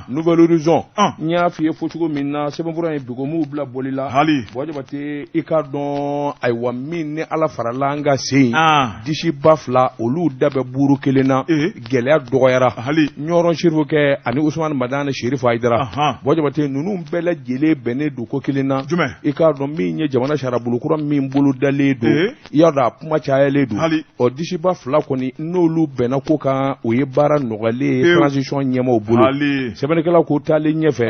Nouvel Horizon n y'a f'i ye fɔ cogo min na sɛbɛnfura in bi ko m'u bila boli la hali Buwa Jabate i k'a dɔn ayiwa min ni Ala farala an ka sen disiba fila olu da bɛ buuru kelen na gɛlɛya dɔgɔyara hali Ɲɔrɔ Serifukɛ ani Usumani Madani Serifu Hayidara Buwa Jabate ninnu bɛɛ lajɛlen bɛnnen don ko kelen na jumɛn i k'a dɔn min ye jamana sariyabolo kura min bolodalen don i y'a dɔn a kuma cayalen don hali ɔ disiba fila kɔni n'olu bɛnna ko kan o ye baara nɔgɔyalen ye transition ɲɛmaaw bolo hali sɛbɛnnikɛla ko taalen ɲɛfɛ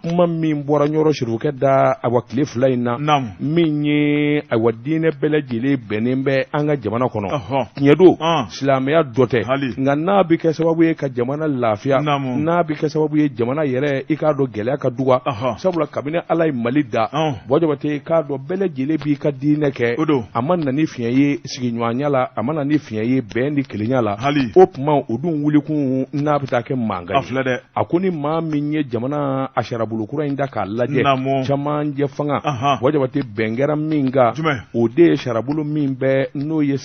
kuma min bɔra Ɲɔrɔ Serifukɛ da awa tile fila in na min ye ayiwa diinɛ bɛɛ lajɛlen bɛnnen bɛ an ka jamana kɔnɔ tiɲɛ don silamɛya dɔ tɛ nka n'a bɛ kɛ sababu ye ka jamana lafiya n'a bɛ kɛ sababu ye jamana yɛrɛ i k'a dɔn gɛlɛya ka duga sabula kabini Ala ye Mali da Buwa Jabate i k'a dɔn bɛɛ lajɛlen b'i ka diinɛ kɛ a ma na ni fiɲɛ ye sigiɲɔgɔnya la a ma na ni fiɲɛ ye bɛn ni kelenya la o tuma o dun wulikun n'a bɛ taa kɛ mankan ye a ko ni maa min ye jamana a sariyabolo kura in da k'a lajɛ camancɛ fanga Buwa Jabate bɛn kɛra min kan o de ye sariyabolo min bɛ n'o ye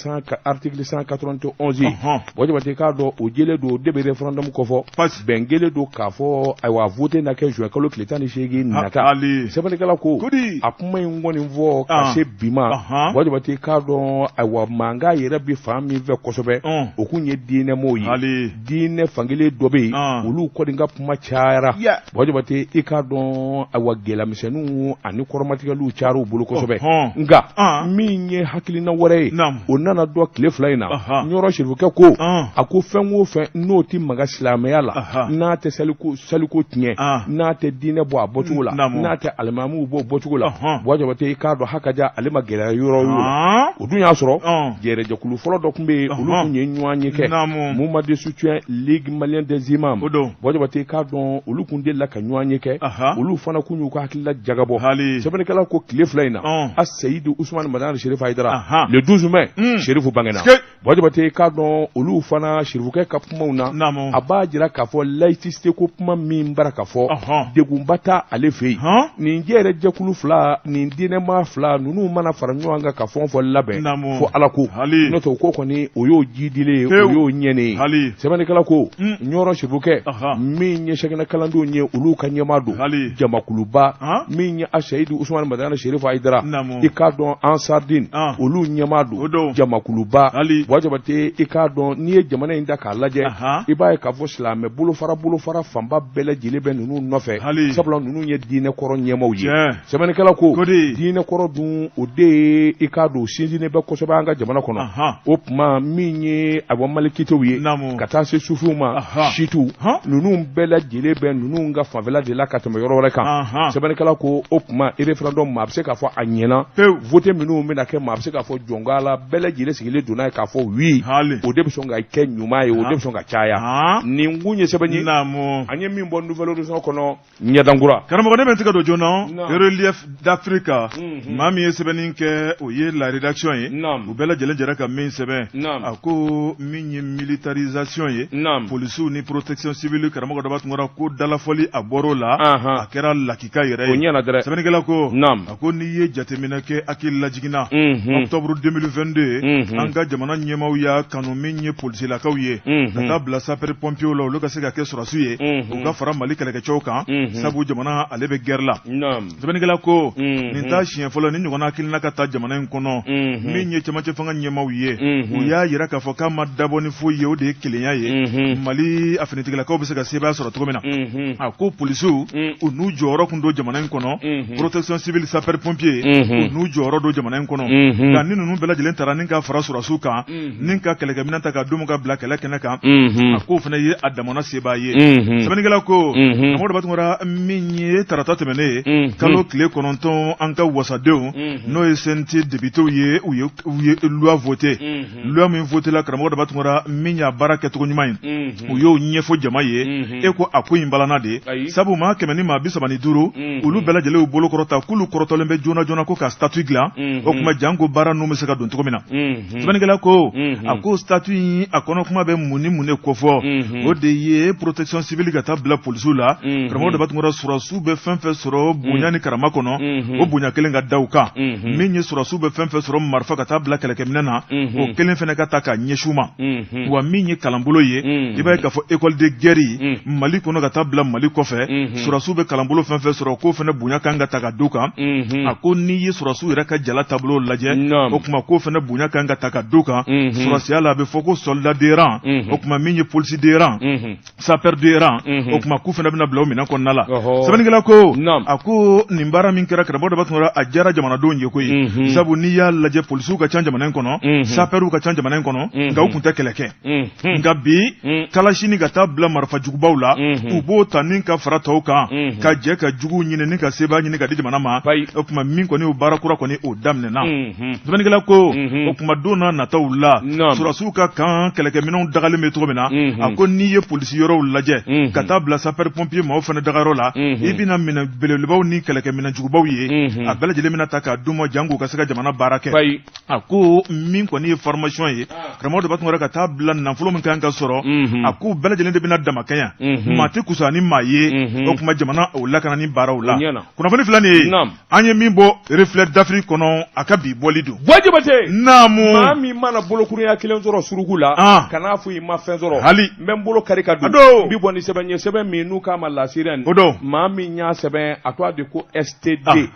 article 191 ye Buwa Jabate k'a dɔn o jɛlen don o de bɛ référendum kofɔ bɛn kɛlen don k'a fɔ ayiwa vote na kɛ juin kalo tile 18 nata sɛbɛnnikɛla ko a kuma in kɔni fɔ ka se bi ma Buwa Jabate k'a dɔn ayiwa mankan yɛrɛ bɛ fan min fɛ kosɛbɛ o kun ye diinɛmɔgɔw ye diinɛ fankelen dɔ bɛ yen olu kɔni ka kuma cayara Buwa Jabate i k'a dɔn ayiwa gɛlɛyamisɛnninw ani kɔrɔmatigɛliw cayara u bolo kosɛbɛ nka min ye hakilina wɛrɛ ye o nana dɔn tile fila in na Ɲɔrɔ Serifukɛ ko a ko fɛn o fɛn n'o tɛ maga silamɛya la n'a tɛ saliko tiɲɛ n'a tɛ diinɛ bɔ a bɔcogo la n'a tɛ alimamiw bɔ bɔcogo la Buwa Jabate i k'a dɔn hakaja ale ma gɛlɛya yɔrɔ o o dun y'a sɔrɔ jɛrɛjɛkulu fɔlɔ dɔ tun bɛ yen olu tun ye ɲɔgɔn ye kɛ mouvement de soutien Ligue malienne des imams Buwa Jabate i k'a dɔn olu tun delila ka ɲɔgɔn ye kɛ olu fana tun y'u ka hakilila jagabɔ sɛbɛnnikɛla ko tile fila in na Aseyidu Usumani Madani Serifu Hayidara le 12 mai Serifu bangena Buwa Jabate i k'a dɔn olu fana Serifukɛ ka kumaw na a b'a jira k'a fɔ laïcité ko kuma min bara ka fɔ degunba t'ale fɛ yen nin jɛrɛ jɛkulu fila nin diinɛmaa fila ninnu mana fara ɲɔgɔn kan ka fɛn o fɛn labɛn fo Ala ko n'o tɛ o ko kɔni o y'o jidilen ye o y'o ɲɛnen ye sɛbɛnnikɛla ko Ɲɔrɔ Serifukɛ min ye sɛgɛnɛ kalandenw ye olu ka ɲɛmaa don jamakuluba min ye Aseyidu Usumani Madani Serifu Hayidara i k'a dɔn Ansardine olu ɲɛmaa don jamakuluba Buwa Jabate i k'a dɔn n'i ye jamana in ta k'a lajɛ i b'a ye k'a fɔ silamɛ bolofara bolofara fanba bɛɛ lajɛlen bɛ ninnu nɔfɛ sabula ninnu ye diinɛ kɔrɔ ɲɛmaaw ye sɛbɛnnikɛla ko diinɛ kɔrɔ dun o de ye i k'a dɔn sinsinnen bɛ kosɛbɛ an ka jamana kɔnɔ o tuma min ye awa malikitew ye ka taa se sufiw ma siitiw ninnu bɛɛ lajɛlen bɛ ninnu ka fanfɛla de la ka tɛmɛ yɔrɔ wɛrɛ kan sɛbɛnnikɛla ko o tuma référendum maa bɛ se k'a fɔ a ɲɛna vote minnu bɛna kɛ maa bɛ se k'a fɔ jɔnka la bɛɛ lajɛlen sigilen donna ye k'a fɔ oui o de bɛ sɔn ka kɛ ɲuman ye o de bɛ sɔn ka caya nin kun ye sɛbɛn ye an ye min bɔ Nouvel Horizon kɔnɔ ɲɛdankura karamɔgɔ ne bɛ n tɛgɛ don joona Relief d'Afrique maa min ye sɛbɛnni kɛ o ye la rédaction ye u bɛɛ lajɛlen jɛra ka min sɛbɛn a ko min ye militarisation ye polisiw ni protection civile karamɔgɔ Daba Tunkara ko dalafɔli a bɔr'o la a kɛra lakika yɛrɛ ye sɛbɛnnikɛla ko a ko n'i ye jateminɛ kɛ hakili lajigin na octobre 2022 an ka jamana ɲɛmaaw y'a kanu min ye polisilakaw ye ka taa bila sapeur pompiers la olu ka se ka kɛ sɔrɔdasiw ye u ka fara Mali kɛlɛkɛcɛw kan sabu jamana ale bɛ guerre la sɛbɛnnikɛla ko nin t'a siɲɛ fɔlɔ nin ɲɔgɔnna hakilina ka ta jamana in kɔnɔ min ye cɛmancɛ fanga ɲɛmaaw ye u y'a jira k'a fɔ k'a ma dabɔ ni foyi ye o de ye kelenya ye Mali a finitigilakaw bɛ se ka sebaaya sɔrɔ cogo min na a ko polisiw u n'u jɔyɔrɔ tun don jamana in kɔnɔ protection civile sapeur pompier u n'u jɔyɔrɔ don jamana in kɔnɔ nka ni ninnu bɛɛ lajɛlen taara ni ka fara sɔrɔdasiw kan ni ka kɛlɛkɛminɛn ta ka d'u ma ka bila kɛlɛ kɛnɛ kan a k'o fana ye a damana sebaa ye sɛbɛnnikɛla ko karamɔgɔ Daba Tunkara min ye tarata tɛmɛnen ye kalo tile 9 an ka wasadenw n'o ye CNT députéw ye u ye loi voté loi min voté la karamɔgɔ Daba Tunkara min y'a baara kɛcogo ɲuman ye u y'o ɲɛfɔ jama ye e ko a ko in balana de sabu maa 135 olu bɛɛ lajɛlen y'u bolo kɔrɔta k'olu kɔrɔtɔlen bɛ joona joona ko ka statut dilan o tuma janko baara ninnu bɛ se ka don cogo min na sɛbɛnnikɛla ko a ko statut in a kɔnɔ kuma bɛ mun ni mun de kofɔ o de ye protection civile ka taa bila polisiw la karamɔgɔ Daba Tunkara sɔrɔdasiw bɛ fɛn fɛn sɔrɔ bonya ni karama kɔnɔ o bonya kelen ka da u kan min ye sɔrɔdasiw bɛ fɛn fɛn sɔrɔ marifa ka taa bila kɛlɛkɛminɛn na o kelen fana ka ta k'a ɲɛsin u ma wa min ye kalanbolo ye i b'a ye k'a fɔ école de guerre Mali Mali kɔnɔ ka taa bila Mali kɔfɛ, sɔrɔdasiw bɛ kalanbolo fɛn fɛn sɔrɔ, k'o fana bonya kan ka ta ka d'u kan. A ko n'i ye sɔrɔdasiw yɛrɛ ka jala taabolo lajɛ, o tuma k'o fana bonya kan ka ta ka d'u kan. Sɔrɔdasiya la, a bɛ fɔ ko soldat de rang, o tuma min ye policier de rang, sapeur de rang, o tuma k'u fana bɛna bila o minɛn kɔnɔna la. Sɛbɛnnikɛla ko, a ko nin baara min kɛra, karamɔgɔ Daba Tunkara, a diyara jamanadenw ye koyi, sabu n'i y'a lajɛ, polisiw ka ca jamana in kɔnɔ, sapeurw ka ca jamana in kɔnɔ, nka u tun tɛ kɛlɛ kɛ. Nka bi, kalasi ni ka taa bila marifa jugubaw la, u b'o ta ni ka fara tɔw kan ka jɛ ka juguw ɲini ni ka sebaa ɲini ka di jamana ma. O tuma min kɔni, o baara kura kɔni, o daminɛna. Sɛbɛnnikɛla ko, o tuma don na nataw la, sɔrɔdasiw ka kan kɛlɛkɛminɛnw dagalen bɛ cogo min na, a ko n'i ye polisi yɔrɔw lajɛ ka taa bila sapeur pompier maaw fana dagayɔrɔ la, i bɛna minɛn belebelebaw ni kɛlɛkɛminɛn jugubaw ye, a bɛɛ lajɛlen bɛna ta k'a d'u ma jango u ka se ka jamana baara kɛ. A ko min kɔni ye formation ye, karamɔgɔ Daba Tunkara, ka taa bila nafolo min kan ka sɔrɔ, a ko bɛɛ lajɛlen de bɛna damakɛɲɛ, maa tɛ kusa ni maa ye. O tuma jamana o lakanani baaraw la, kunnafoni filɛ nin ye, an ye min bɔ Reflet d'Afrique kɔnɔ, a ka bi bɔli don. Buwa Jabate. Naamu. Maa min mana bolokurunya kelen sɔrɔ suruku la, kan'a fɔ i ma fɛn sɔrɔ. Hali. N bɛ n bolo kari ka don. N bi bɔ ni sɛbɛn ye, sɛbɛn min n'u k'a ma La Sirène. O don. Maa min y'a sɛbɛn, a tɔgɔ de ko STD.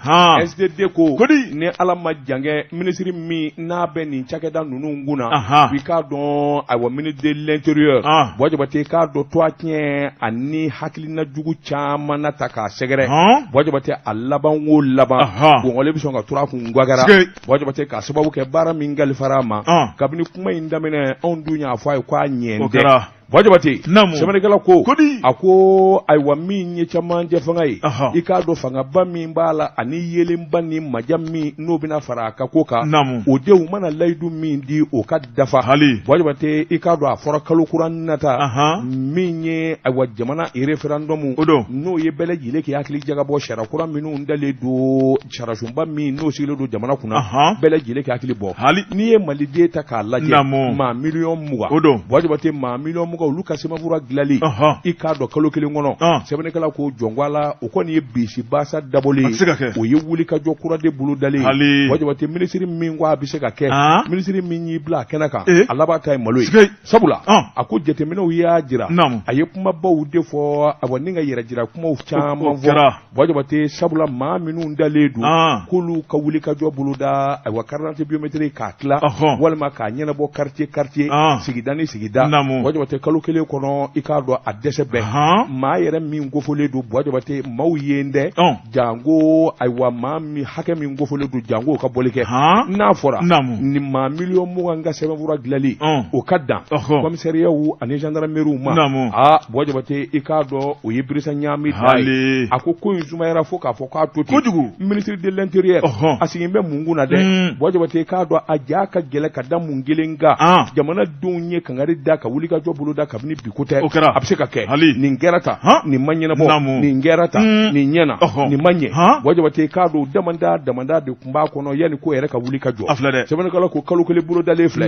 STD ko. Kodi. Ni Ala ma jan kɛ, minisiri min n'a bɛ nin cakɛda ninnu kunna, i k'a dɔn, ayiwa, ministre de l'intérieur, Buwa Jabate, i k'a dɔn tɔgɔ tiɲɛ ani hakilina jugu caman na ta k'a sɛgɛrɛ. Buwa Jabate, a laban o laban, gɔngɔlen bɛ sɔn ka turu a kun gwagara. Buwa Jabate, k'a sababu kɛ baara min kalifara a ma, kabini kuma in daminɛ, anw dun y'a fɔ a ye k'a ɲɛ tɛ. Buwa Jabate, sɛbɛnnikɛla ko, a ko ayiwa, min ye cɛmancɛ fanga ye, i k'a dɔn fangaba min b'a la ani yeelenba ni maja min n'o bɛna fara a ka ko kan, o denw mana layidu min di, o ka dafa. Hali Buwa Jabate, i k'a dɔn a fɔra kalo kura nata min ye, ayiwa, jamana référendum, n'o ye bɛɛ lajɛlen k'i hakili jagabɔ sariya kura minnu dalen don, sariyasunba min n'o sigilen don jamana kunna, bɛɛ lajɛlen k'i hakili bɔ. Hali n'i ye maliden ta k'a lajɛ, maa miliyɔn 20 o don. Buwa Jabate, maa miliyɔn 20, olu ka sɛbɛnfura dilanli, i k'a dɔn kalo kelen kɔnɔ, sɛbɛnnikɛla ko jɔnko a la, o kɔni ye bisi basa dabɔlen ye, o ye wulikajɔ kura de bolodalen ye. Buwa Jabate, minisiri min ko a bɛ se ka kɛ, minisiri min y'i bila a kɛnɛ kan, a laban ta ye malo ye. Sabula a ko jateminɛw y'a jira, a ye kumabaw de fɔ, awa, ni ka yɛrɛ jira kumaw caman fɔ. Buwa Jabate, sabula maa minnu dalen don k'olu ka wulikajɔ boloda, ayiwa, carte d'identité biométrique k'a tila walima k'a ɲɛnabɔ quartier quartier, sigida ni sigida, Buwa Jabate, kalo kelen kɔnɔ, i k'a dɔn a dɛsɛ bɛɛ. Maa yɛrɛ min kofɔlen don, Buwa Jabate, maaw ye n dɛ janko, ayiwa, maa min hakɛ min kofɔlen don janko o ka bɔli kɛ, n'a fɔra nin maa miliyɔn 20 ka sɛbɛnfura dilanli, o ka dan commissariatw ani gendarmeriew ma. Aa, Buwa Jabate, i k'a dɔn o ye birisa ɲaami da ye. A ko ko in sumayara fo k'a fɔ k'a to ten. Kojugu. Ministre de l'intérieur, a sigilen bɛ mun kunna dɛ? Buwa Jabate, i k'a dɔn a ja ka gɛlɛn ka da mun kelen kan? Jamanadenw ye kangari da ka wulikajɔ boloda kabini bi ko tɛ. O kɛra. A bɛ se ka kɛ. Nin kɛra tan, nin ma ɲɛnabɔ, nin kɛra tan, nin ɲɛna, nin ma ɲɛ. Buwa Jabate, i k'a dɔn damanda damanda de tun b'a kɔnɔ yanni ko yɛrɛ ka wuli ka jɔ. A filɛ dɛ. Sɛbɛnnikɛla ko kalo kelen bolodalen filɛ.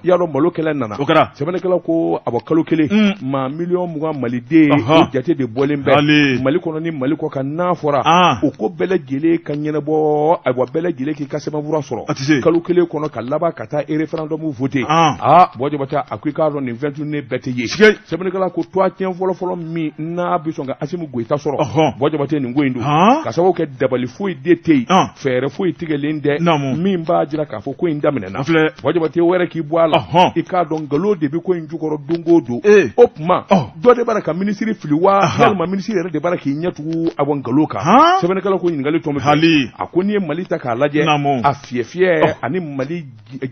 Y'a dɔn malo kɛlɛ nana. O kɛra. Sɛbɛnnikɛla ko a bɔ kalo kelen, maa miliyɔn 20 maliden, o jate de bɔlen bɛ Mali kɔnɔ ni Mali kɔkan, n'a fɔra o ko bɛɛ lajɛlen ka ɲɛnabɔ, ayiwa, bɛɛ lajɛlen k'i ka sɛbɛnfura sɔrɔ kalo kelen kɔnɔ ka laban ka taa référendum voter. Aa, Buwa Jabate, a ko i k'a dɔn nin fɛn tununnen bɛɛ tɛ ye. Sɛbɛnnikɛla ko tɔgɔ tiɲɛ fɔlɔfɔlɔ min n'a bɛ sɔn ka Asimi Goyita sɔrɔ, Buwa Jabate, nin ko in don, ka sababu kɛ dabali foyi de tɛ yen, fɛɛrɛ foyi tigɛlen tɛ min b'a jira k'a fɔ ko in daminɛna. Buwa Jabate, wɛrɛ k'i bɔ a la, i k'a dɔn nkalon de bɛ ko in jukɔrɔ don o don. O tuma dɔ de b'a ka minisiri fili wa, walima minisiri yɛrɛ de b'a k'i ɲɛ tugu a bɔ nkalon kan? Sɛbɛnnikɛla ko ɲininkali tɔ hali a ko n'i ye Mali ta k'a lajɛ, a fiyɛ fiyɛ ani Mali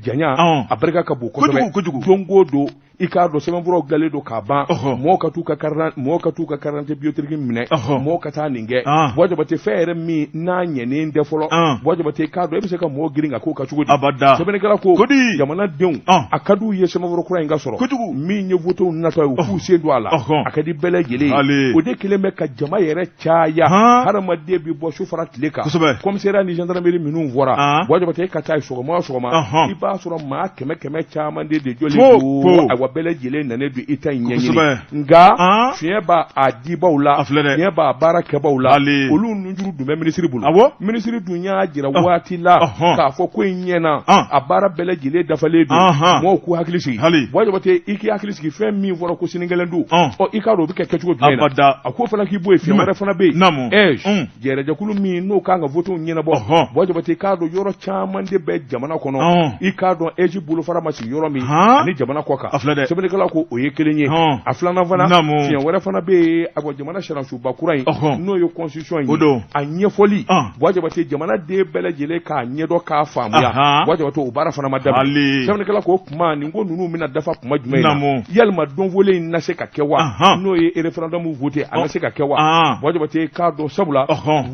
janya, a barika ka bon kosɛbɛ. Kojugu. Don o don, i k'a dɔn sɛbɛnfuraw dilanlen don k'a ban, mɔgɔw ka t'u ka carte, mɔgɔw ka t'u ka carte d'identité biométrique minɛ, mɔgɔw ka taa nin kɛ. Buwa Jabate, fɛn yɛrɛ min n'a ɲɛnen tɛ fɔlɔ, Buwa Jabate, i k'a dɔn e bɛ se ka mɔgɔw girin ka k'o kan cogo di? Abada. Sɛbɛnnikɛla ko jamanadenw, a ka d'u ye sɛbɛnfura kura in ka sɔrɔ. Kojugu. Min ye votew natɔ ye, u k'u sen don a la, a ka di bɛɛ lajɛlen ye. O de kelen bɛ ka jama yɛrɛ caya, hadamaden bɛ bɔ su fara tile kan. Commissariat ni gendarmerie minnu fɔra, Buwa Jabate, e ka taa yen sɔgɔma o sɔgɔma, i b'a sɔrɔ maa kɛmɛ kɛmɛ caman de jɔlen don, ayiwa, bɛɛ lajɛlen nanen don. don i ta in ɲɛɲini nka fiɲɛ b'a a dibaw la fiɲɛ b'a baara kɛbaw la olu nunjuru dun bɛ minisiri bolo minisiri dun y'a jira waati la k'a fɔ ko in ɲɛna a baara bɛɛ lajɛlen dafalen don mɔgɔw k'u hakili sigi Buwa Jabate i k'i hakili sigi fɛn min fɔra ko sinikɛnɛ don ɔ i k'a dɔn o bɛ kɛ kɛcogo jumɛn na a ko fana k'i bɔ yen fiɲɛ wɛrɛ fana bɛ yen jɛrɛjɛkulu min n'o kan ka votew ɲɛnabɔ Buwa Jabate i k'a dɔn yɔrɔ caman de bɛ jamana kɔnɔ i k'a dɔn AIGE bolofara ma sigi yɔrɔ min ani jamana kɔ kan sɛbɛnnikɛla ko o ye kelen ye a filanan fana fiɲɛ wɛrɛ fana bɛ yen a jamana sariyasunba kura in n'o ye constitution ye a ɲɛfɔli Buwa Jabate jamanaden bɛɛ lajɛlen k'a ɲɛdɔn k'a faamuya Buwa Jabate o baara fana ma daminɛ sɛbɛnnikɛla ko kuma nin ko ninnu bɛna dafa kuma jumɛn na yalima donfɔlen in na se ka kɛ wa n'o ye référendum vote a na se ka kɛ wa Buwa Jabate k'a dɔn sabula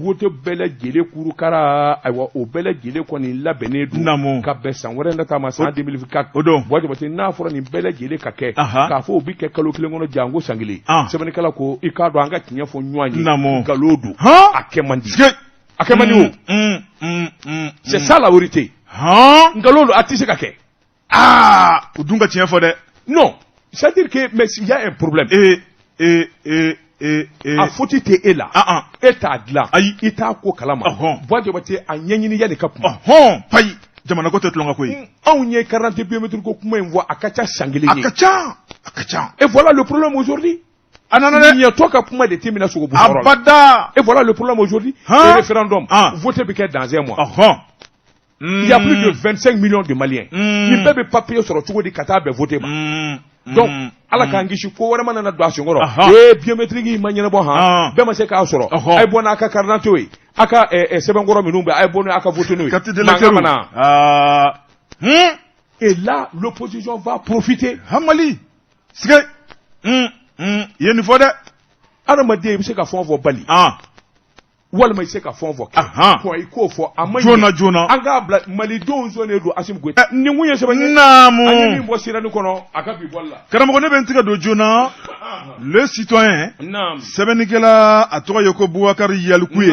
vote bɛɛ lajɛlen kurukara ayiwa o bɛɛ lajɛlen kɔni labɛnnen don ka bɛn san wɛrɛ nata ma san 2024 o don Buwa Jabate n'a fɔra nin bɛɛ lajɛlen ka kɛ k'a fɔ o bɛ kɛ kalo kelen kɔnɔ janko san kelen sɛbɛnnikɛla ko i k'a dɔn an ka tiɲɛ fɔ ɲɔgɔn ye nkalon don a kɛ man di a kɛ man di o c'est ça la vérité nkalon don a tɛ se ka kɛ aa u dun ka tiɲɛ fɔ dɛ non c'est à dire que mais il y a un problème ee ee ee ee ee a faute tɛ e la e t'a dilan ayi i t'a ko kalama Buwa Jabate a ɲɛɲini yanni ka kuma ɔhɔn payi jamana ko tɛ tulonkɛ ko ye anw ye carte biométrique ko kuma in fɔ a ka ca san kelen ye a ka ca a ka ca et voilà le problème aujourd'hui a nana dɛ ɲɛtɔ ka kuma de tɛ minɛ sogo bɔ abada et voilà le problème aujourd'hui référendum vote bɛ kɛ dans un mois ɔhɔn Il y a plus de 25 millions de Maliens. Nin bɛɛ bɛ papier sɔrɔ cogo di ka taa bɛn voter ma. Donc Ala k'an kisi ko wɛrɛ mana na don a senkɔrɔ. Ee biométrique ma ɲɛnabɔ han. Bɛɛ ma se k'a sɔrɔ. A ye bɔ n'a ka carte d'identité ye. A ka sɛbɛnkɔrɔ minnu bɛ a ye bɔ n'o ye a ka voter n'o ye. Carte d'électeur. Mankan mana. Et là l'opposition va profiter. Han Mali. Sigɛ. I ye nin fɔ dɛ. Adamaden i bɛ se ka fɛn o fɛn bali. Walima i se ka fɛn fɔ kɛ i k'o fɔ a ma joona joona an k'a bila malidenw sɔnnen don Asimi Goyita nin kun ye sɛbɛn ye naamu an ye min bɔ sirani kɔnɔ a ka bi bɔli la karamɔgɔ ne bɛ n tigɛ don joona le citoyen sɛbɛnnikɛla a tɔgɔ ye ko Bubakari Yalikuye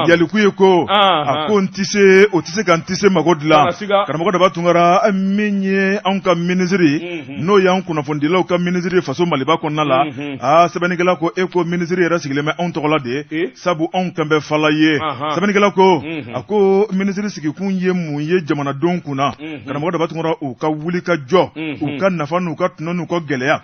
Yalikuye ko a ko n tɛ se o tɛ se ka n tɛ se mago dilan karamɔgɔ Daba Tunkara min ye anw ka minisiri n'o y'an kunnafonidilaw ka minisiri ye faso Maliba kɔnɔna la aa sɛbɛnnikɛla ko e ko minisiri yɛrɛ sigilen bɛ anw tɔgɔ la de ye sabu anw kan bɛ fala ye sɛbɛnnikɛla ko a ko minisiri sigikun ye mun ye jamanadenw kunna karamɔgɔ Daba Tunkara u ka wuli ka jɔ u ka nafa n'u ka tɔnɔ n'u ka gɛlɛya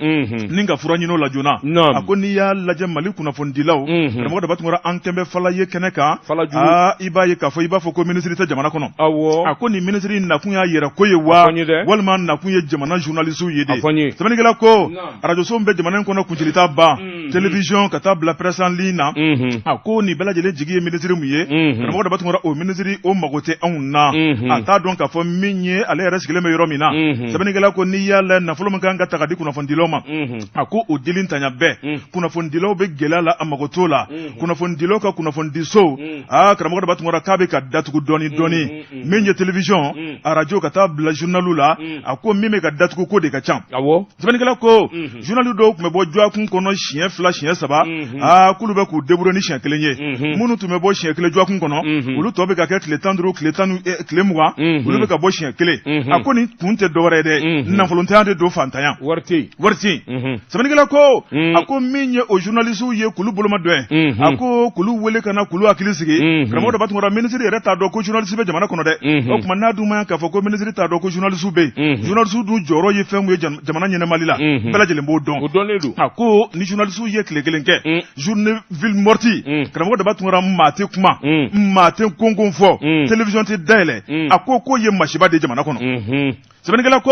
ni ka fura ɲini o la joona a ko n'i y'a lajɛ Mali kunnafonidilaw karamɔgɔ Daba Tunkara an kɛn bɛ fala ye kɛnɛ kan aa i b'a ye k'a fɔ i b'a fɔ ko minisiri tɛ jamana kɔnɔ a ko nin minisiri nakun y'a yɛrɛ ko ye wa walima nakun ye jamana journalisiw ye de sɛbɛnnikɛla ko arajoso bɛ jamana in kɔnɔ kuncili t'a ban télévision ka taa bila presse en ligne na a ko nin bɛɛ lajɛlen jigi ye minisiri mun ye karamɔgɔ Daba Tunkara o minisiri o mago tɛ anw na a t'a dɔn k'a fɔ min ye ale yɛrɛ sigilen bɛ yɔrɔ min na sɛbɛnnikɛla ko n'i y'a lajɛ nafolo min kan ka ta ka di kunnafonidilaw ma a ko o dili ntanya bɛɛ kunnafonidilaw bɛ gɛlɛya la a mago t'o la kunnafonidilaw ka kunnafonidiso aa karamɔgɔ Daba Tunkara k'a bɛ ka datugu dɔɔni dɔɔni min ye télévision arajo ka taa bila journal la a ko min bɛ ka datugu ko de ka ca sɛbɛnnikɛla ko journal dɔw tun bɛ bɔ dɔgɔkun kɔnɔ siɲɛ 2 siɲɛ 3 aa k'olu bɛ k'u débrouiller ni siɲɛ 1 ye minnu tun bɛ bɔ siɲɛ 1 dɔgɔkun kɔnɔ olu tɔ bɛ ka kɛ tile 15 tile 10 tile 20 olu bɛ ka bɔ siɲɛ 1 a ko nin kun tɛ dɔwɛrɛ ye dɛ nafolontanya de don fantanya wari tɛ wari tɛ yen sɛbɛnnikɛla ko a ko min ye o journalisiw ye k'olu bolomadɔn a ko k'olu wele ka na k'olu hakili sigi karamɔgɔ Daba Tunkara minisiri yɛrɛ t'a dɔn ko journaliste bɛ jamana kɔnɔ dɛ o tuma n'a dun ma k'a fɔ ko minisiri t'a dɔn ko journaliste bɛ yen journaliste dun jɔyɔrɔ ye fɛn min ye jamana ɲɛnamali la bɛɛ lajɛlen b'o dɔn o dɔnnen don a ko ni journaliste ye tile kelen kɛ journée ville morte karamɔgɔ Daba Tunkara maa tɛ kuma maa tɛ konkon fɔ télévision tɛ dayɛlɛ a ko k'o ye masiba de ye jamana kɔnɔ Sɛbɛnnikɛla ko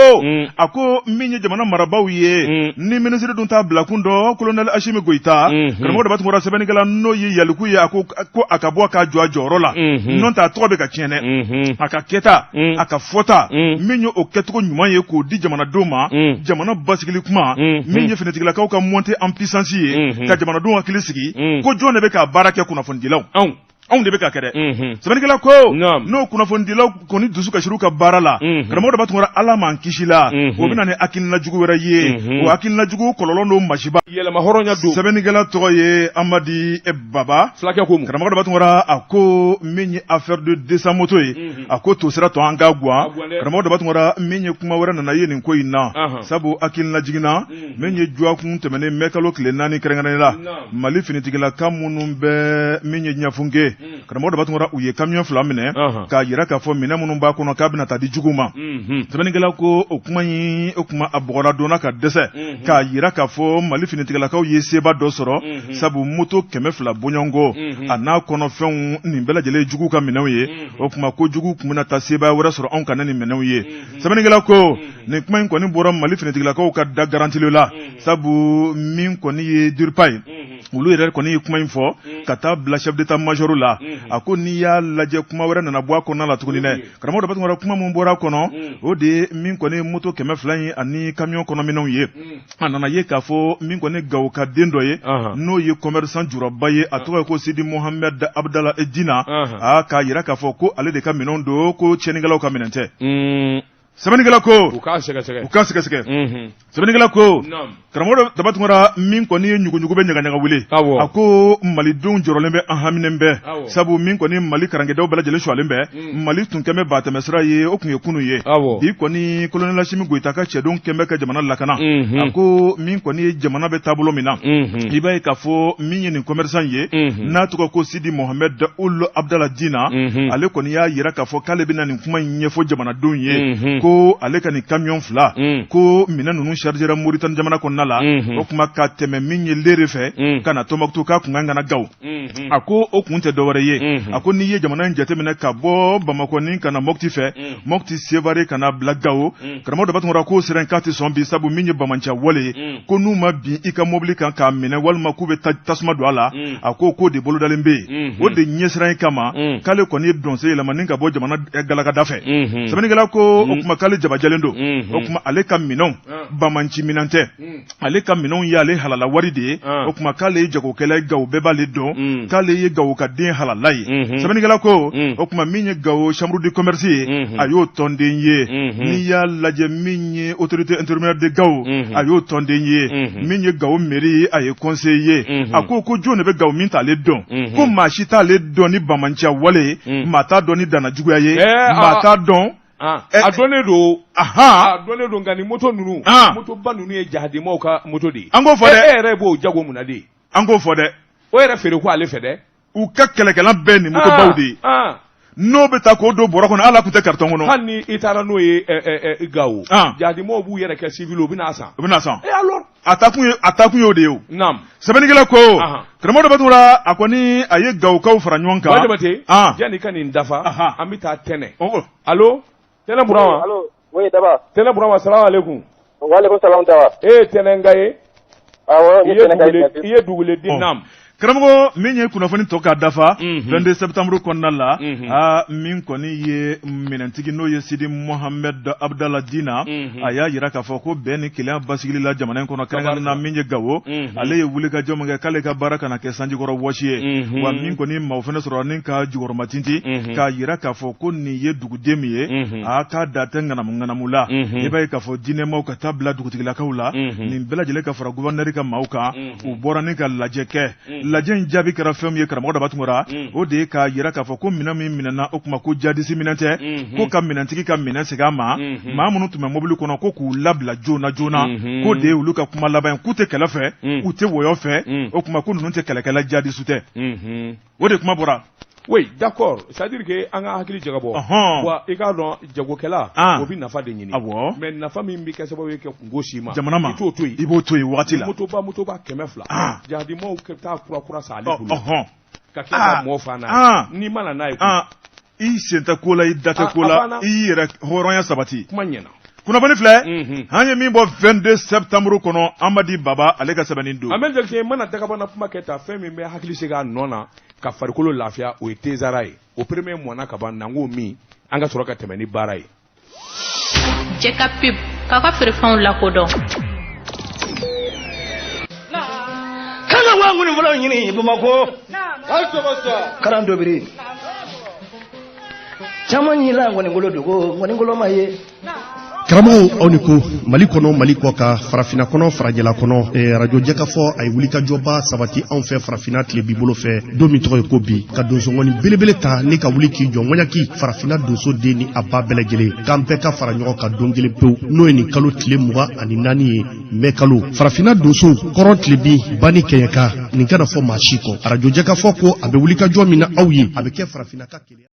a ko min ye jamana marabaaw ye ni minisiri dun t'a bilakun dɔn colonel Asimi Goyita karamɔgɔ Daba Tunkara sɛbɛnnikɛla n'o ye Yaliku ye a ko a ka bɔ k'a jɔ a jɔyɔrɔ la n'o tɛ a tɔgɔ bɛ ka tiɲɛ dɛ a ka kɛta a ka fɔta min ye o kɛcogo ɲuman ye k'o di jamanadenw ma jamana basigili kuma min ye finitigilakaw ka montée en puissance ye ka jamanadenw hakili sigi ko jɔn de bɛ k'a baara kɛ kunnafonidilaw Anw de bɛ ka kɛ dɛ. Sɛbɛnnikɛla ko n'o kunnafonidilaw kɔni dusu kasir'u ka baara la, karamɔgɔ Daba Tunkara, Ala m'an kisi la, o bɛ na ni hakilina jugu wɛrɛ ye, o hakilina jugu kɔlɔlɔ n'o masiba. Yɛrɛmahɔrɔnya don. Sɛbɛnnikɛla tɔgɔ ye Amadi Baba. Fulakɛ ko mun? Karamɔgɔ Daba Tunkara, a ko min ye affaire de 200 moto ye, a ko to sira tɔ an ka gwan. Karamɔgɔ Daba Tunkara, min ye kuma wɛrɛ nana ye nin ko in na, sabu hakilina jiginna min ye dɔgɔkun tɛmɛnen mɛ kalo tile 4 kɛrɛnkɛrɛnnen la, Mali finitigilaka minnu bɛ min ye Ɲafunke, karamɔgɔ Daba Tunkara, u ye kamiyɔn 2 minɛ k'a jira k'a fɔ minɛn minnu b'a kɔnɔ k'a bɛna taa di juguw ma. Sɛbɛnnikɛla ko o kuma in, o kuma a bɔgɔra donna ka dɛsɛ k'a jira k'a fɔ Mali finitigilakaw ye seba dɔ sɔrɔ, sabu moto 200 bɔɲɔgɔnko a n'a kɔnɔfɛnw nin bɛɛ lajɛlen ye juguw ka minɛnw ye. O kuma ko juguw tun bɛna taa sebaaya wɛrɛ sɔrɔ anw kan ni minɛnw ye. Sɛbɛnnikɛla ko nin kuma in kɔni bɔra Mali finitigilakaw ka da garantilen la, sabu min kɔni ye DIRPA ye, olu yɛrɛ kɔni ye kuma in fɔ ka taa bila chef d'état major la. A ko n'i y'a lajɛ, kuma wɛrɛ nana bɔ a kɔnɔna la tuguni dɛ, karamɔgɔ Daba Tunkara. Kuma min bɔra a kɔnɔ, o de ye min kɔni ye moto 200 in ani kamiyɔn kɔnɔminɛnw ye. A nana ye k'a fɔ min kɔni Gawo ka den dɔ ye, n'o ye commerçant juraba ye, a tɔgɔ ye ko Sidi Mohamed Abdala Dina, a k'a jira k'a fɔ ko ale de ka minɛnw don, ko tiɲɛnikɛlaw ka minɛn tɛ. Sɛbɛnnikɛla ko u k'a sɛgɛsɛgɛ, u k'a sɛgɛsɛgɛ. Sɛbɛnnikɛla ko, karamɔgɔ Daba Tunkara, min kɔni ye ɲuguɲugu bɛ ɲagaɲaga wuli, a ko malidenw jɔrɔlen bɛ, an haminen bɛ, sabu min kɔni Mali karankɛdaw bɛɛ lajɛlen sɔgɔlen bɛ. Mali tun kɛmɛ ba tɛmɛsira ye, o tun ye kunun ye. Bi kɔni, colonel Asimi Goyita ka cɛdenw kɛmɛ ka jamana lakana. A ko min kɔni ye jamana bɛ taabolo min na, i b'a ye k'a fɔ min ye nin commerçant ye, n'a tɔgɔ ko Sidi Mohamed Ould Abdala Dina, ale kɔni y'a jira k'a fɔ k'ale bɛna nin kuma in ɲɛfɔ jamanadenw ye, ko ale ka nin kamiyɔn 2, ko minɛn ninnu chargera Moritani jamana kɔnɔna la, o kuma ka tɛmɛ min ye Lere fɛ ka na Tɔnbukutu, k'a kun kan ka na Gawo. A ko o kun tɛ dɔwɛrɛ ye, a ko n'i ye jamana in jateminɛ ka bɔ Bamakɔ ni ka na Mɔti fɛ, Mɔti Sevare ka na bila Gawo, karamɔgɔ Daba Tunkara, k'o sira in k'a tɛ sɔn bi, sabu min ye banbaanci wale ye, ko n'u ma bin i ka mobili kan k'a minɛ walima k'u bɛ tasuma don a la, a ko k'o de bolodalen bɛ yen. O de ɲɛsiran kama, k'ale kɔni ye dɔnsen yɛlɛma ni ka bɔ jamana galakada fɛ. Sɛbɛnnikɛla ko o kuma k'ale jabajɛlen don, o kuma ale ka minɛnw banbaanci minɛn tɛ, ale ka minɛnw ye ale halala wari de ye. O kuma k'ale ye jagokɛla ye, Gawo bɛɛ b'ale dɔn, k'ale ye Gawo ka den halala ye. Sɛbɛnnikɛla ko o kuma min ye Gawo chambre de commerce ye, a y'o tɔnden ye. N'i y'a lajɛ, min ye autorité intérimaire de Gawo, a y'o tɔnden ye. Min ye Gawo mairie ye, a ye conseiller ye. A ko ko jɔn de bɛ Gawo min t'ale dɔn? Ko maa si t'ale dɔn ni banbaanciya wale ye, maa t'a dɔn ni danna juguya ye, maa t'a dɔn. A dɔnnen don, a dɔnnen don, nka nin moto ninnu, motoba ninnu ye jahadimaw ka moto de ye. An k'o fɔ dɛ. E yɛrɛ b'o jago mun na de? An k'o fɔ dɛ. O yɛrɛ feere ko ale fɛ dɛ. U ka kɛlɛkɛlan bɛɛ nin motobaw de ye. N'o bɛ taa k'o don bɔrɔ kɔnɔ, hali a tun tɛ carton kɔnɔ. Hali ni i taara n'o ye Gawo, jahadimaw b'u yɛrɛ kɛ civil, u bɛna san. U bɛna san. Et alors? A taa kun ye, a taa kun y'o de ye o. Naam. Sɛbɛnnikɛla ko, karamɔgɔ Daba Tunkara, a kɔni a ye Gawokaw fara ɲɔgɔn kan. Jabate, yanni i ka nin dafa, an bɛ taa Tɛnɛ. Allo, Tɛnɛ Burama. Allo, oui Daba. Tɛnɛ Burama, salamu aleykum. Waaleykum salam Daba. E ye Tɛnɛnka ye? Awɔ, ne ye Tɛnɛnka ye. I ye duguleden, naam. Karamɔgɔ, min ye kunnafoni tɔ k'a dafa, 22 septembre kɔnɔna la, aa, min kɔni ye minɛntigi, n'o ye Sidi Mohamed Abdala Dina, a y'a jira k'a fɔ ko bɛn ni kelenya basigili la jamana in kɔnɔ, kɛrɛnkɛrɛnnen na min ye Gawo, ale ye wulikajɔ min kɛ k'ale ka baara kana kɛ sanjikɔrɔ wɔsi ye. Wa min kɔni maaw fana sɔrɔla ni ka jukɔrɔmatintin k'a jira k'a fɔ ko nin ye duguden min ye, a k'a da tɛ ŋanamu ŋanamu la. I b'a ye k'a fɔ diinɛmaw ka taa bila dugutigilakaw la, nin bɛɛ lajɛlen ka fara gouverneur ka maaw kan, u bɔra ni ka lajɛ kɛ. Lajɛ in jaabi kɛra fɛn min ye, karamɔgɔ Daba Tunkara, o de ye k'a jira k'a fɔ ko minɛn min minɛna, o kuma ko jadisi minɛn tɛ, ko ka minɛntigi ka minɛn segin a ma, maa minnu tun bɛ mobili kɔnɔ, ko k'u labila joona joona, k'o de ye olu ka kuma laban ye, k'u tɛ kɛlɛ fɛ, u tɛ wɔyɔ fɛ, o kuma ko ninnu tɛ kɛlɛkɛla, jadisiw tɛ. O de kuma bɔra. Oui, d'accord. C'est-à-dire que an ka hakili jagabɔ. Wa i k'a dɔn, jagokɛla, o bɛ nafa de ɲini. Mais nafa min bɛ kɛ sababu ye ka kunko s'i ma. Jamana ma. I t'o to yen. I b'o to yen wagati la. Motoba motoba 200. Jahadimaw ka taa kura kura san ale bolo. Ka tila ka mɔɔ fa n'a ye. N'i ma na n'a ye. I sen tɛ ko la, i da tɛ ko la, i y'i yɛrɛ hɔrɔnya sabati. Kuma ɲɛna. Kunnafoni filɛ, an ye min bɔ 22 septembre kɔnɔ, Amadi Baba ale ka sɛbɛnni don. Ahmed Jakite mana dagabana kuma kɛ ta, fɛn min bɛ hakili segin a nɔ na ka farikolo lafiya, o ye tezara ye. O premier mɔna ka ban, n'an k'o min, an ka sɔrɔ ka tɛmɛ ni baara ye. Cɛ ka pub k'a ka feerefɛnw lakodɔn. Kan ka wa ŋuni fɔlɔ ɲini Bamakɔ. Karan dobiri caman ɲila ngɔningolo dogo ngɔningolo ma ye. Karamɔgɔw, aw ni ko. Mali kɔnɔ, Mali kɔ kan, Farafina kɔnɔ, farajɛla kɔnɔ, arajo Jɛkafɔ a ye wulikajɔba sabati anw fɛ Farafina tilebi bolo fɛ don min tɔgɔ ye ko bi, ka donsongɔni belebele ta ni ka wuli k'i jɔ ŋɔɲaki Farafina donso den ni a ba bɛɛ lajɛlen k'an bɛɛ ka fara ɲɔgɔn kan don kelen pewu, n'o ye nin kalo tile 24 ye, mɛ kalo. Farafinna donsow, kɔrɔn, tilebin, ba ni kɛɲɛka, nin kana fɔ maa si kɔ. Arajo Jɛkafɔ ko a bɛ wulikajɔ min na aw ye, a bɛ kɛ Farafinna ka keleya.